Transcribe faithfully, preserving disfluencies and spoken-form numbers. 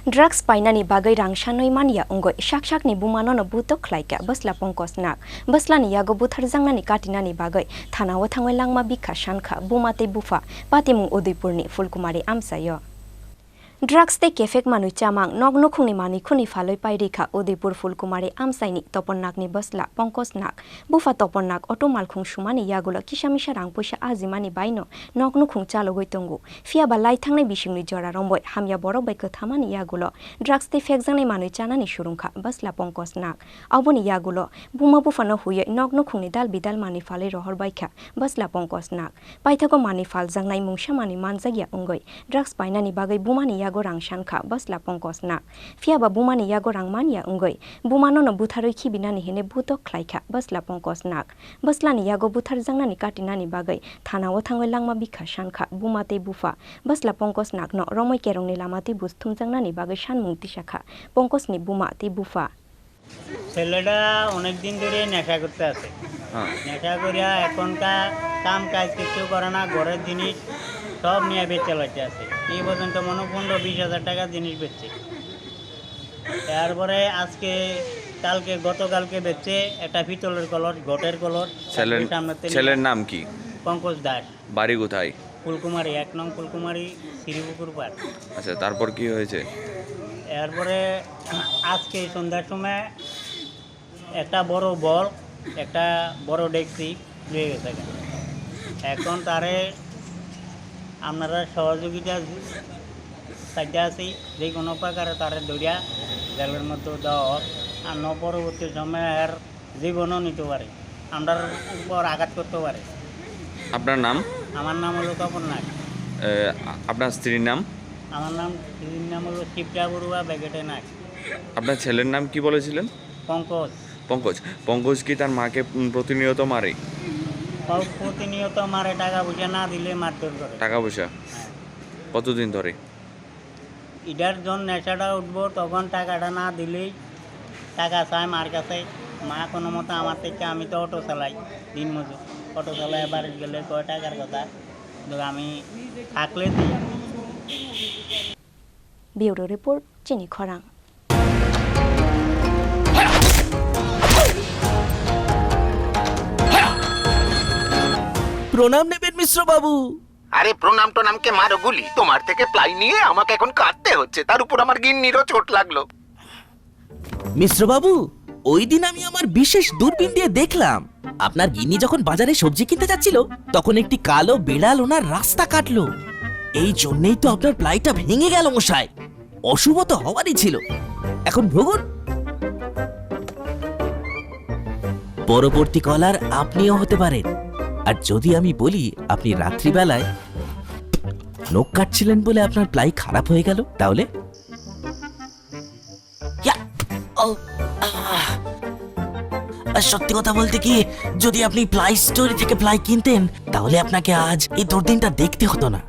Drugs painani bagwi rang sanwi manya wngwi sak sakni bumanono butok khlaikha bwsla Pankaj Nag. Bwslani yago butharjaknani katinani bagwi thanao thangwi langma bikha sankha buma tei bupha patimung Udaipurni Phulkumari amchaio. Drugs tei kephek manwi chamang, nok nukhungni manwi khuni phalwi pairikha Udaipur Phulkumari amchaini Toponnakni bwsla Pankaj Nag. Bupha Topon Nag auto malkhung sumani yagulo kisa misa rang puisa ajimani baino nok nukhung chalogwi tongo. Phiya ba lai thangnai bisingni jora romwi hamya borok bai kwthamani yagulo drugs tei phekjaknai manwi chanani surungkha bwsla Pankaj Nag. Aboni yagulo buma buphano huiwi nok nukhungni dal bidal manwi phalwi rohor baikha bwsla Pankaj Nag. Paithago manwi phaljaknai mungsa manwi manjakya wngwi drugs painani bagwi bumani yago rang sankha bwsla Pankaj Nag. Phiya ba bumani yago rang manya wngwi bumanono butharwi khibinani hinwi butok khlaikha bwsla Pankaj Nag. Bwslani yago butharjaknani katinani bagwi thanao thangwi langma bikha sankha buma tei bupha. Bwsla Pankaj Nagno romwi kerongni lama tei buj thumjaknani bagwi sanmung tisakha Pankajni buma tei bupha. ছেলেটা অনেক দিন ধরে নেশা করতে আছে। হ্যাঁ। নেশা করিয়া এখনকার কাম কাজ কিছু করে না, ঘরের জিনিস সব নিয়ে বেচে লাইতে আছে। এই পর্যন্ত মনে হয় পনেরো বিশ হাজার টাকা জিনিস বেচছে। তারপরে আজকে, কালকে, গতকালকে বেচছে একটা পিতলের কলস, ঘটের কলস, ছেলের, একদম সামনে থেকে। ছেলের নাম কি? পঙ্কজ দাস। বাড়ি কোথায়? ফুলকুমারী, এক নং ফুলকুমারী, শ্রীপুকুর পাড়। আচ্ছা, তারপর কি হয়েছে? এরপরে আজকে সন্ধ্যার সময় একটা বড় বল, একটা বড় ডেকচি লয়ে গেছে। এখন তারে আপনারা সহযোগিতা চাইতে আছি, যে কোনো প্রকারে তারে ধরিয়া জেলের মধ্যে দেওয়া হোক, আর ন পরবর্তী সময় আর জীবনও নিতে পারে, আমরার উপর আঘাত করতে পারে। আপনার নাম? আমার নাম হলো তপন নাগ। এ, আ-, আপনার স্ত্রীর নাম? আমার নাম, স্ত্রীর নাম হলো শিপ্রা বড়ুয়া, বেগেটে নাগ। আপনার ছেলের নাম কি বলেছিলেন? পঙ্কজ। পঙ্কজ। পঙ্কজ কি তার মাকে, উম, প্রতিনিয়ত মারে? প-, প্রতিনিয়ত মারে, টাকা পয়সা না দিলে মারধর করে। টাকা পয়সা? হ্যাঁ। কতদিন ধরে? এটার যখন নেশাটা উঠবো, তখন টাকাটা না দিলেই টাকা চায় মার কাছে। মা কোনো মতো আমার থেকে, আমি তো অটো চালাই, দিনমজুর, অটো চালাই, বাড়িতে গেলে কয় টাকার কথা, তো আমি থাকলে দিই। Bureau report, Chini Khorang. প্রণাম নেবেন মিশ্র বাবু। আরে প্রণাম টনামকে মারো গুলি, তোমার থেকে প্লাই নিয়ে আমাকে এখন কাঁদতে হচ্ছে, তার উপর আমার গিন্নিরও চোট লাগলো। মিশ্র বাবু, ওই দিন আমি আমার বিশেষ দূরবীন দিয়ে দেখলাম, আপনার গিন্নি যখন বাজারে সবজি কিনতে যাচ্ছিল, তখন একটি কালো বিড়াল ওনার রাস্তা কাটলো। এই জন্যই তো আপনার প্লাইটা ভেঙে গেল মশাই। অশুভ তো হওয়ারই ছিল। এখন ভুগুন। পরবর্তী কলার আপনিও হতে পারেন। আর যদি আমি বলি আপনি রাত্রিবেলায় নখ কাটছিলেন বলে আপনার প্লাই খারাপ হয়ে গেল, তাহলে? ইয়া! ও! আহ! আর সত্যি কথা বলতে কি, যদি আপনি প্লাই স্টোর থেকে প্লাই কিনতেন, তাহলে আপনাকে আজ এই দুর্দিনটা দেখতে হতো না।